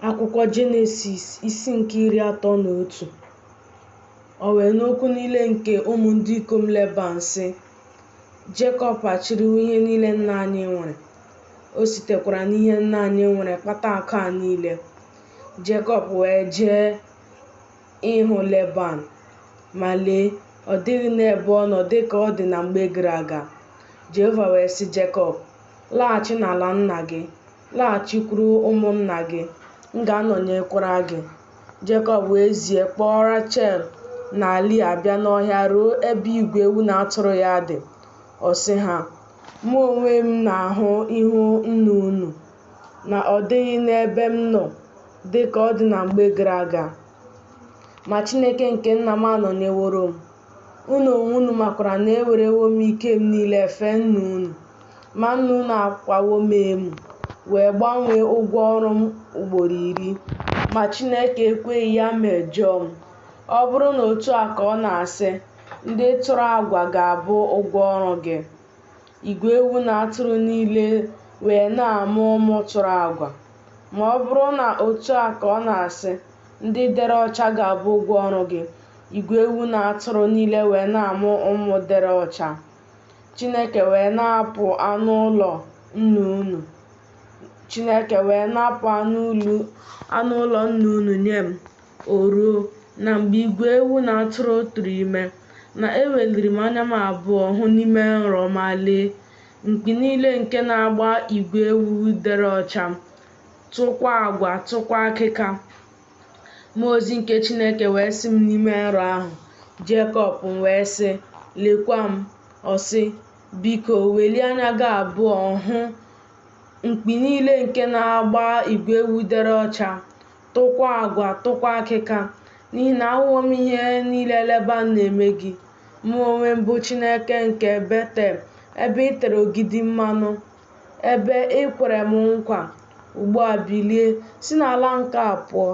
Akwụkwọ Jenesis isi nke 31. O wee nụ okwu niile nke ụmụ ndị ikom Leban, sị, Jekọb achịrịwo ihe niile nna anyị nwere, o sitekwara n'ihe nna anyị nwere kpata akụ a niile. Jekọb wee jee ịhụ Leban, ma lee, ọ dịghị n'ebe ọ nọ dị ka ọ dị na mgbe gara aga. Jehova wee sị Jekọb, Laghachi n'ala nna gị, laghachikwuru ụmụnna gị, m ga-anọnyekwara gị. Jekọb wee zie kpọọ Rachel na Lia bịa n'ọhịa ruo ebe igwe ewu na atụrụ ya dị. Ọ sị ha, Mụ onwe m na-ahụ ihu nna unu, na ọ dịghị n'ebe m nọ dị ka ọ dị na mgbe gara aga. Ma Chineke nke nna m anọnyeworo m. Unu onwe unu makwara na ewerewo m ike m niile fee nna unu. Ma nna unu akwawo m emo, wee gbanwee ụgwọ ọrụ m ugboro iri. Ma Chineke ekweghị ya mejọọ m. Ọ bụrụ na otu a ka ọ na-asị, ndị tụrụ agwa ga-abụ ụgwọ ọrụ gị. Igwe ewu na atụrụ niile wee na-amụ ụmụ tụrụ agwa. Ma ọ bụrụ na otu a ka ọ na-asị, ndị dere ọcha ga-abụ ụgwọ ọrụ gị. Igwe ewu na atụrụ niile wee na-amụ ụmụ dere ọcha. Chineke wee napụ anụ ụlọ nna unu. Chineke wee napụ anụ ụlọ nna unu nye m. O ruo, na mgbe igwe ewu na atụrụ tụrụ ime, na eweliri m anya m abụọ hụ n'ime nrọ, ma lee, mkpi niile nke na-agba igwe ewu dere ọcha, tụkwa agwa, tụkwa akịka. Mmụọ ozi nke Chineke wee sị m n'ime nrọ ahụ, Jekọb, m wee sị, Lekwa m. Ọ sị, Biko, welie anya gị abụọ hụ mkpi niile nke na-agba igwe ewu dere ọcha, tụkwa agwa, tụkwa akịka, n'ihi na ahụwo m ihe niile Leban na-eme gị. Mụ onwe m bụ Chineke nke Betel, ebe ị tere ogidi mmanụ, ebe i kwere m nkwa. Ugbu a bilie, si n'ala nke a pụọ,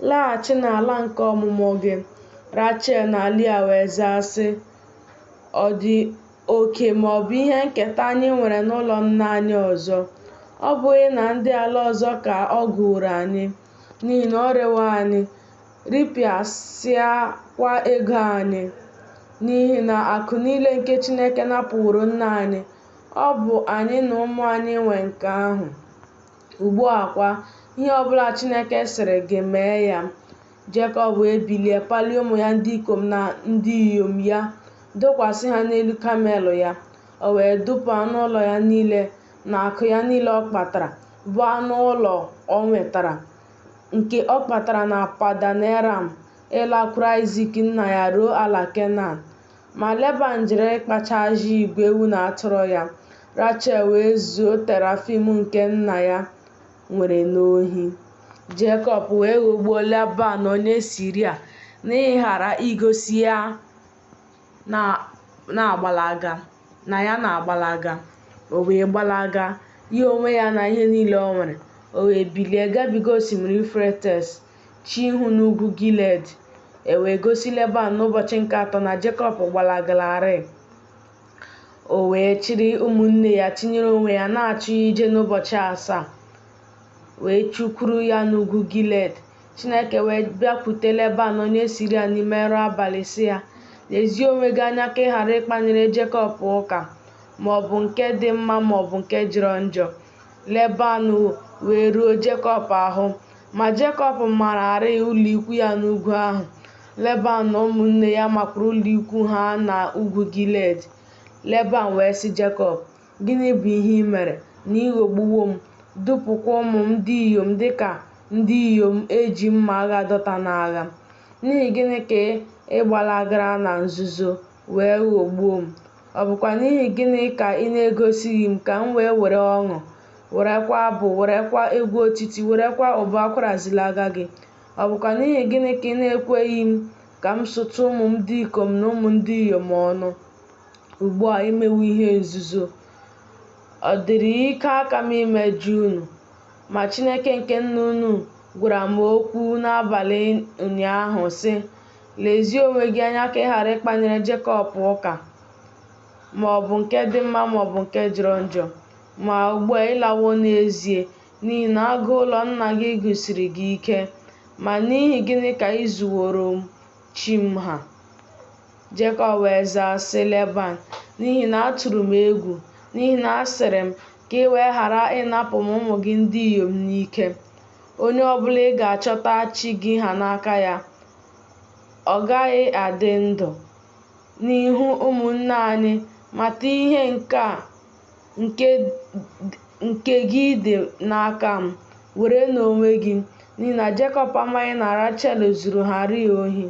laghachi n'ala nke ọmụmụ gị. Rachel na Lia wee zaa sị, Ọ dị oke ma ọ bụ ihe nketa anyị nwere n'ụlọ nna anyị ọzọ? Ọ bụghị na ndị ala ọzọ ka ọ gụworo anyị, n'ihi na o rewo anyị, ripịasịakwa ego anyị. N'ihi na akụ niile nke Chineke napụworo nna anyị, ọ bụ anyị na ụmụ anyị nwe nke ahụ. Ugbu a kwa, ihe ọbụla Chineke sịrị gị mee ya. Jekọb wee bilie palie ụmụ ya ndị ikom na ndị inyom ya, dokwasị ha n'elu kamel ya. O wee dupụ anụ ụlọ ya niile na akụ ya niile ọ kpatara, bụ anụ ụlọ o nwetara, nke ọ kpatara na Padan-eram, ịlakwuru Aịzik nna ya ruo ala Kenan. Ma Leban jere ịkpacha ajị igwe ewu na atụrụ ya. Rachel wee zuo terafim nke nna ya nwere n'ohi. Jekọb wee ghọgbuo Leban onye Siria n'ịghara igosi ya na ya na-agbalaga. O wee gbalaga, ya onwe ya na ihe niile o nwere. O wee bilie gabiga osimiri Yufretis, chee ihu n'ugwu Gilead. E wee gosi Leban n'ụbọchị nke atọ na Jekọb gbalagalarị. O wee chịrị ụmụnne ya tinyere onwe ya na-achọ ya ije n'ụbọchị asaa, wee chụkwuru ya n'ugwu Gilead. Chineke wee bịakwute Leban onye Siria n'ime nrọ abalị sị ya, Lezie onwe gị anya ka ị ghara ịkpanyere Jekọb ụka, ma ọ bụ nke dị mma ma ọ bụ nke jọrọ njọ. Leban wee ruo Jekọb ahụ, ma Jekọb mararị ụlọikwu ya n'ugwu ahụ. Leban na ụmụnne ya makwara ụlọikwu ha na ugwu Gilead. Leban wee sị Jekọb, Gịnị bụ ihe i mere, na ị ghọgbuwo m, dupụkwa ụmụ m ndị inyom dị ka ndị inyom e ji mma agha dọta n'agha? N'ihi gịnị ka ị gbalagara na nzuzo wee ghọgbuo m? Ọ bụkwa n'ihi gịnị ka ị na-egosighị m ka m wee were ọṅụ, werekwa abụ, werekwa egwu otiti, werekwa ụbọ akwara zilaga gị? Ọ bụkwa n'ihi gịnị ka ị na-ekweghị m ka m sutụ ụmụ m ndị ikom na ụmụ ndị inyom ọnụ? Ugbu a i mewo ihe nzuzo. Ọ dịrị ike aka m imejọ unu? Ma Chineke nke nna unu gwara m okwu n'abalị ụnyaahụ, sị, Lezie onwe gị anya ka ị ghara ịkpanyere Jekọb ụka, ma ọ bụ nke dị mma ma ọ bụ nke jọrọ njọ. Ma ugbu a ị lawo n'ezie, N'ihi na agụụ ụlọ nna gị gụsiri gị ike, ma n'ihi gịnị ka i zuworo m chi m ha? Jekọb wee zaa sị Leban, N'ihi na atụrụ m egwu, n'ihi na asịrị m, Ka i wee ghara ịnapụ m ụmụ gị ndị inyom n'ike. Onye ọ bụla ị ga-achọta chi gị ha n'aka ya, ọ gaghị adị ndụ. N'ihu ụmụnne anyị, mata ihe nke a nke gị dị n'aka m, were n'onwe gị. N'ihi na Jekọb amaghị na Rachel zuru ha rịị ohi.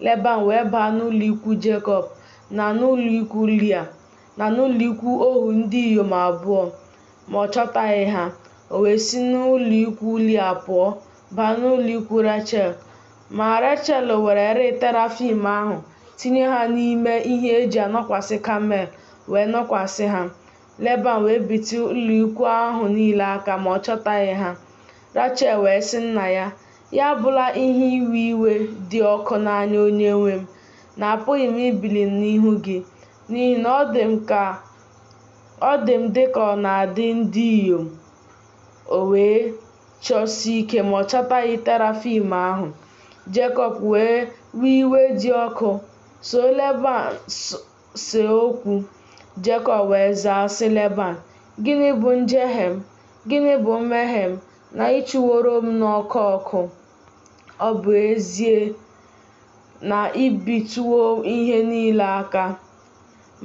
Leban wee baa n'ụlọikwuu Jekọb, na n'ụlọikwuu Lia, na n'ụlọikwuu ohu ndị inyom abụọ, ma ọ chọtaghị ha. O wee si n'ụlọikwuu Lia pụọ, baa n'ụlọikwuu Rachel. Ma Rachel wererị terafim ahụ, tinye ha n'ime ihe e ji anọkwasị kamel, wee nọkwasị ha. Leban wee bitụ ụlọikwuu ahụ niile aka, ma ọ chọtaghị ha. Rachel wee sị nna ya, Ya abụla ihe iwe iwe dị ọkụ n'anya onyenwe m, na apụghị m ibili n'ihu gị, n'ihi na ọ dị m dị ka ọ na-adị ndị inyom. O wee chọsie ike, ma ọ chọtaghị terafim ahụ. Jekọb wee wee iwe dị ọkụ, so Leban see okwu. Jekọb wee zaa sị Leban, Gịnị bụ njehie m? Gịnị bụ mmehie m, na ị chụworo m n'ọkụ ọkụ? Ọ bụ ezie na i bitụwo ihe niile aka,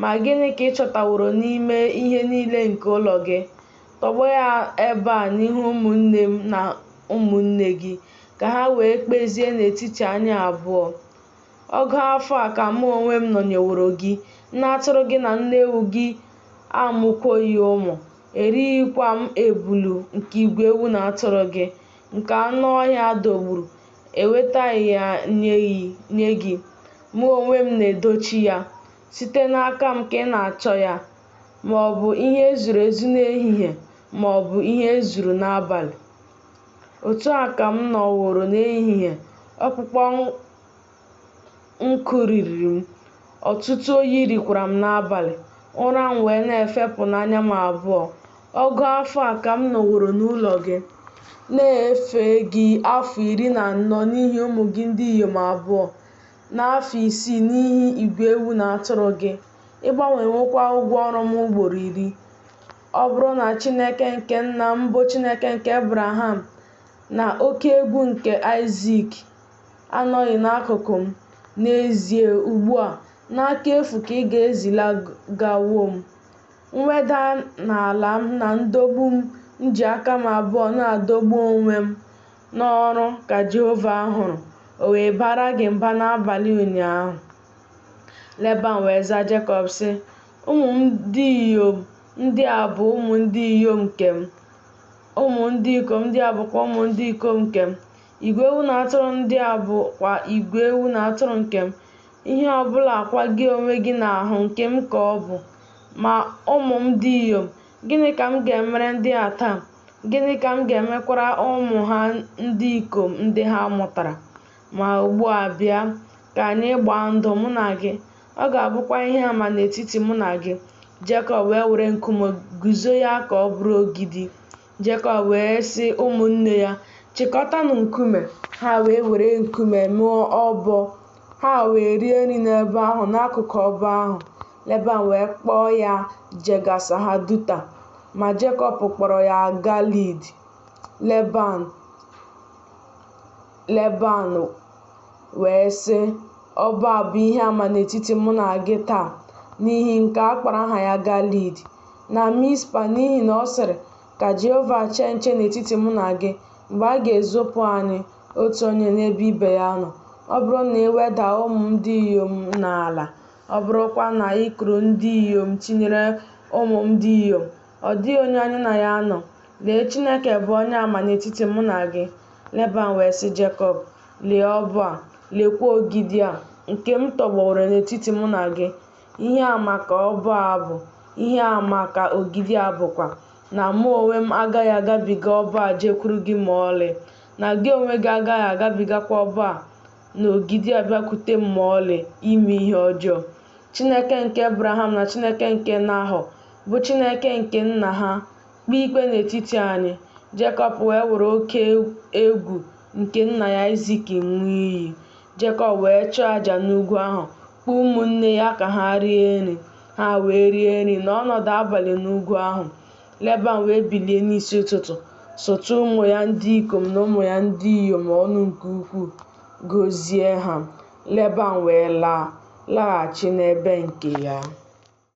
ma gịnị ka ị chọtaworo n'ime ihe niile nke ụlọ gị? Tọgbọ ya ebe a n'ihu ụmụnne m na ụmụnne gị, ka ha wee kpezie n'etiti anyị abụọ. Ọgụ afọ a ka mụ onwe m nọnyeworo gị, nne atụrụ gị na nne ewu gị amụkwoghị ụmụ, erighịkwa m ebulu nke igwe ewu na atụrụ gị, nke anụ ọhịa dọgburu, ewetaghị ya nye gị. Mụ onwe m na-edochi ya. Site n'aka m ka ị na-achọ ya, ma ọ bụ ihe e zuru ezu n'ehihie ma ọ bụ ihe e zuru n'abalị. Otu a ka m nọworo n'ehihie, ọkpụkpọ nkụ riri m, ọtụtụ oyi rikwara m n'abalị, ụra m wee na-efepụ n'anya m abụọ. Ọgụ afọ a ka m nọworo n'ụlọ gị, na-efe gị afọ 14 n'ihi ụmụ gị ndị inyom abụọ, na afọ 6 n'ihi igwe ewu na atụrụ gị. Ị gbanwewokwa ụgwọ ọrụ m ugboro iri. Ọ bụrụ na Chineke nke nna m bụ Chineke nke Ebraham na oke egwu nke Aịzik anọghị n'akụkụ m, n'ezie ugbu a, n'aka efu ka ị ga-ezilagawo m. Mweda n'ala m na ndọgbu m ji aka m abụọ na-adọgbu onwe m n'ọrụ ka Jehova hụrụ, o wee baara gị mba n'abalị ụnyaahụ. Leban wee zaa Jekọb sị, Ụmụ ndị inyom ndị a bụ ụmụ ndị inyom nke m, ụmụ ndị ikom ndị a bụkwa ụmụ ndị ikom nke m, igwe ewu na atụrụ ndị a bụkwa igwe ewu na atụrụ nke m, ihe ọ bụla kwa gị onwe gị na-ahụ nke m ka ọ bụ. Ma ụmụ m ndị inyom, gịnị ka m ga-emere ndị a taa? Gịnị ka m ga-emekwara ụmụ ha ndị ikom ndị ha mụtara? Ma ugbu a bịa, ka anyị gbaa ndụ, mụ na gị, ọ ga-abụkwa ihe ama n'etiti mụ na gị. Jekọb wee were nkume guzo ya ka ọ bụrụ ogidi. Jekọb wee sị ụmụnne ya, Chịkọtanụ nkume. Ha wee were nkume mee ọbọ. Ha wee rie nri n'ebe ahụ n'akụkụ ọbọ ahụ. Leban wee kpọọ ya Jega-Sahaduta, ma Jekọb kpọrọ ya Galeed. Leban wee sị, Ọbọ a bụ ihe ama n'etiti mụ na gị taa. N'ihi nke a kpọrọ aha ya Galeed. Na Mizpa n'ihi na ọ sịrị, Ka Jehova chee nche n'etiti mụ na gị mgbe a ga-ezopụ anyị, otu onye n'ebe ibe ya nọ. Ọ bụrụ na i weda ụmụ m ndị inyom n'ala, ọ bụrụkwa na i kuru ndị inyom tinyere ụmụ m ndị inyom, ọ dịghị onye anyị na ya nọ. Lee, Chineke bụ onye ama n'etiti mụ na gị. Leban wee sị Jekọb, Lee ọbọ a, leekwa ogidi a, nke m tọgbọworo n'etiti mụ na gị. Ihe ama ka ọbọ a bụ, ihe ama ka ogidi a bụkwa, na mụ onwe m agaghị agabiga ọbọ a jekwuru gị ma ọlị, na gị onwe gị agaghị agabigakwa ọbọ a na ogidi a bịakwute m ma ọlị ime ihe ọjọọ. Chineke nke Ebraham na Chineke nke Nahọ, bụ Chineke nke nna ha, kpee ikpe n'etiti anyị. Jekọb wee were oke egwu nke nna ya Aịzik ṅụọ iyi. Jekọb wee chụọ aja n'ugwu ahụ, kpọọ ụmụnne ya ka ha rie nri. Ha wee rie nri nọọ ọnọdụ abalị n'ugwu ahụ. Leban wee bilie n'isi ụtụtụ, sutụ ụmụ ya ndị ikom na ụmụ ya ndị inyom ọnụ nke ukwuu, gọzie ha. Leban wee laa, laghachi n'ebe nke ya.